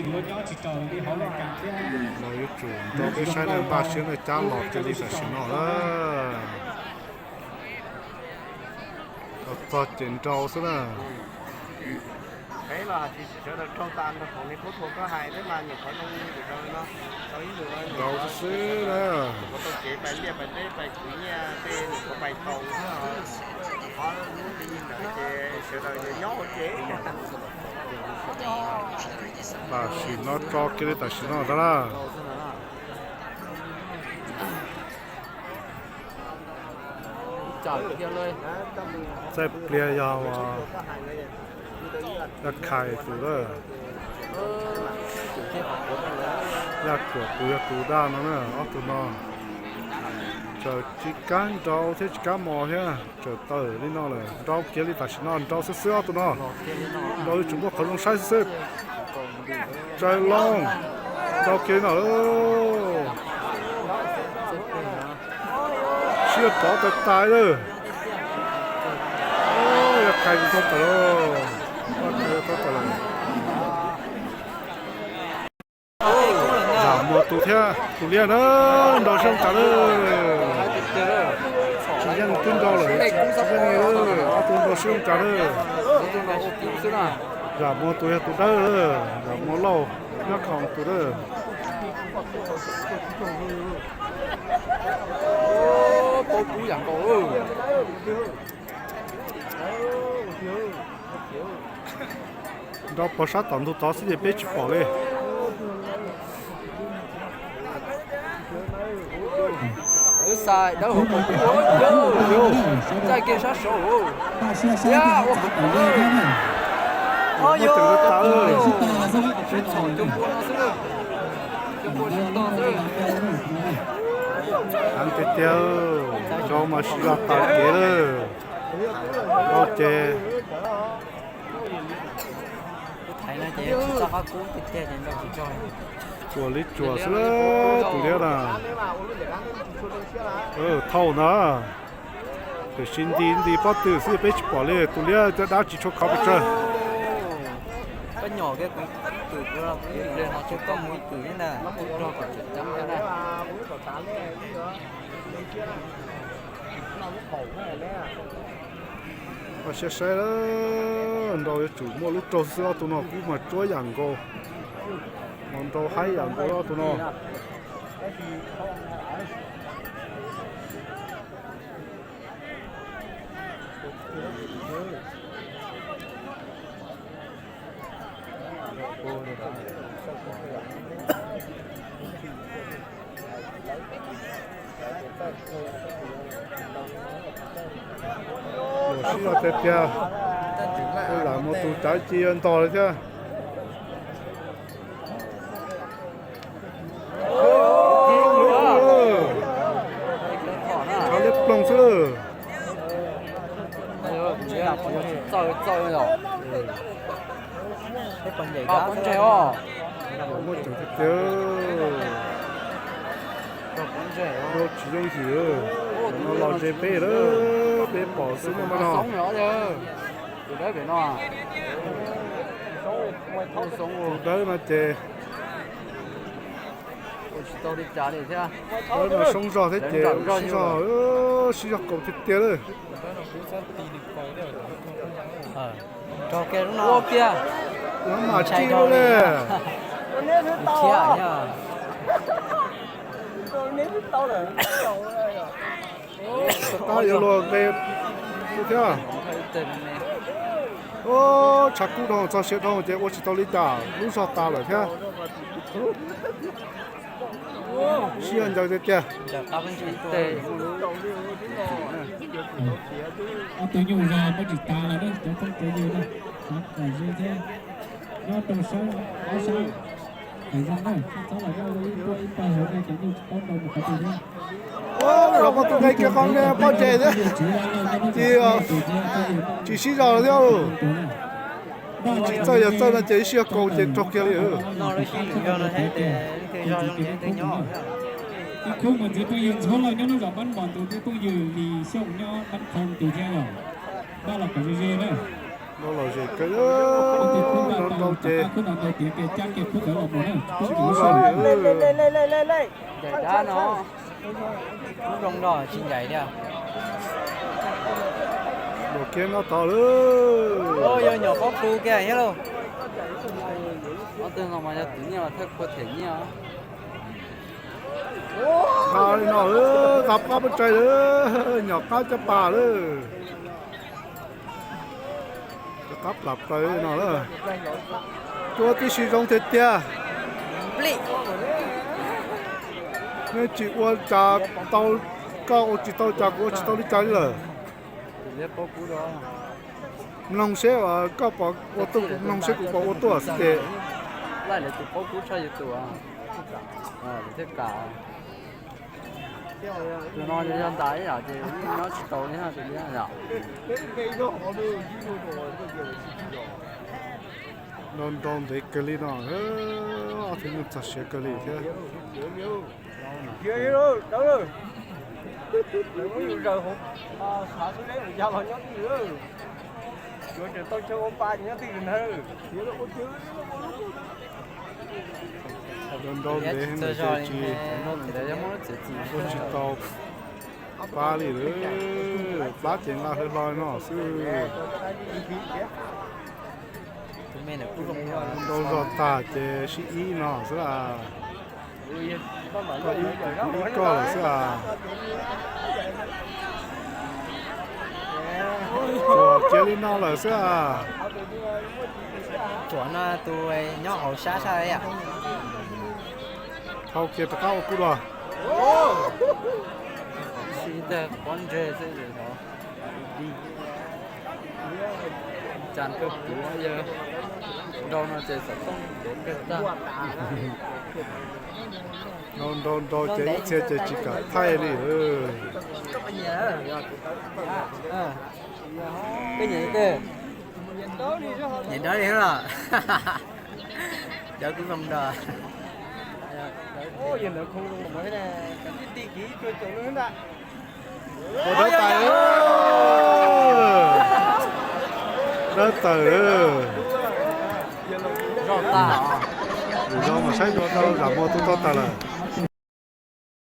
Los yuav tsum nrau peb saib na, npaj siab na, cab los cia li tam sim no lawm. Txog ces nrau xwb na. Nrau xwb xwb na. Tam sim no tso kiag li tam sim no ntag na. Txaij pliag yog Yaj Khais tus lawm. Yaj Kuam tus yog tus daj no na, ob tug no. Tseem tsis kam nrau thiab tsis kam mos thiab, tseem tawm li no lawm, nrau kiag li tam sim no, nrau xwb xwb ob tug no. Nrau yuav tsum muaj qhov zoo saib xwb xwb. Tsaws loo, nrau kiag li no. Siab pov tas tas lawm. Yaj Khais tus thau tawm lawm. Zam Muas tus thiab tus liab na, nrau siab tas lawm. Tsis yeej twb nrau lawm, tsis yeej li, ob tug nrau siab tas lawm. Zam Muas tus yog tus dawb, Zam Muas Lauj, Nyab Khoom tus dawb. Nrau pog sab tom ntug tod xwb ces peb tsis pom li. Txaij kiag sab saud. Muaj ceem tas. Heev tiag tiag, nrau mas sib zog tas kev lawm. Nrau ces tsuas li tsuas xwb tus liab na. Thauj ntag. Tiam sis nti nti pob tw xwb peb tsis pom li, tus liab caj dab tsis tshua khov pes tsawg. Koj siab saib, nrau yuav tsum muaj lub raug xwb, ob tug no kub mas tsuab yam nkaus, mas nrau haib yam nkaus ob tug no. Luam sib zog tiag tiag, Lam Muas tus cav ci yuav ntog li thiab. Tshav liab ploog xwb lawm. Muaj tseem tiag tiag. Tsis yooj yim, no los ze peb lawm, peb pom xwb no mas no. Tus dawb no ces, dawb no soob zog thiab ces sib zog, sib zog kaus tiag tiag lawm. Nyob mas tsis li, tab yuav luag nqe thiab. Tshav kub dhau, txog siav dhau ces ua tsis tau li cas, lub zog tas lawm thiab. Sib zog ncaws tiag tiag. Ob tug nyuj zog muab tsis tas los na, cov phooj cov ywg na, xav kom zoo thiab nyob rau sab, ob sab, kom zoo na, txhob los nyob ib pawg hauv no cov nyuj tsis paub nrau mus qhov twg thiab. Los poj tus nqe kiag qhov nqe pob ntseg thiab, ces tsis sib zog thiab. Tsis txawj yog txawj no ces ib sij kaus ces raug kiag li. Ib khub mas ntxiv phooj ywg Ntxhuav Lauj nyob lub zos Npab Mos tus thiab phooj ywg Lis Xyooj nyob Npab Qhoo tus thiab yom. Npaj los kom ze ze na. Nrau lom zem kawg, nrau nrau ces tsis ua zoo li. Ncaim dab no, kub zoo nrau tsis ncaim li. Luam kiag no tod lawm. Yog nyuam qhuav pw kiag thiab lauj. Ob tug no mas yog tus nyiaj los thawj qhua them nyiaj. Nqa li no lawm, nqa qab pub tsaig lawm, nyom qab caj pas lawm. Rov qab plam plaws li no lawm. Cua tib si zoo tiag tiag. Nej tsis ua cas tau, koj ua tsis tau cas kuv ua tsis tau li cas li lawm. Mloog seb koj pom ua tuaj, mloog seb kuv pom ua tuaj xwb ces. Tus no yog ntas ib yam ces nyob tsis tau li yom. Nrau nrau ntev kawg li no, ob tug nyuj txog siav kawg li thiab. Nrau ntev heev ces tsis, ua tsis tau plab li lawm, plab ces nqa hlo hlo no xwb. Nrau zog tag ces sib ib no xwb a. Koj ib kuv ib koj lawm xwb a. Tsuam cia li no lawm xwb a. Tsuam no tus nyob hauv sab sab. Thau kiag rov qab ua kuj dua. Nrau no ces xov tooj ntev kawg tag. Nrau nrau nrau ces ib txhia ces tsis kam thaij li. Nyiam dawb li los? Cov kuj zoo nrau. Ua dawb tas, dawb tawm. Zoo mas saib dua tau zam muag tu tau tawm lawm.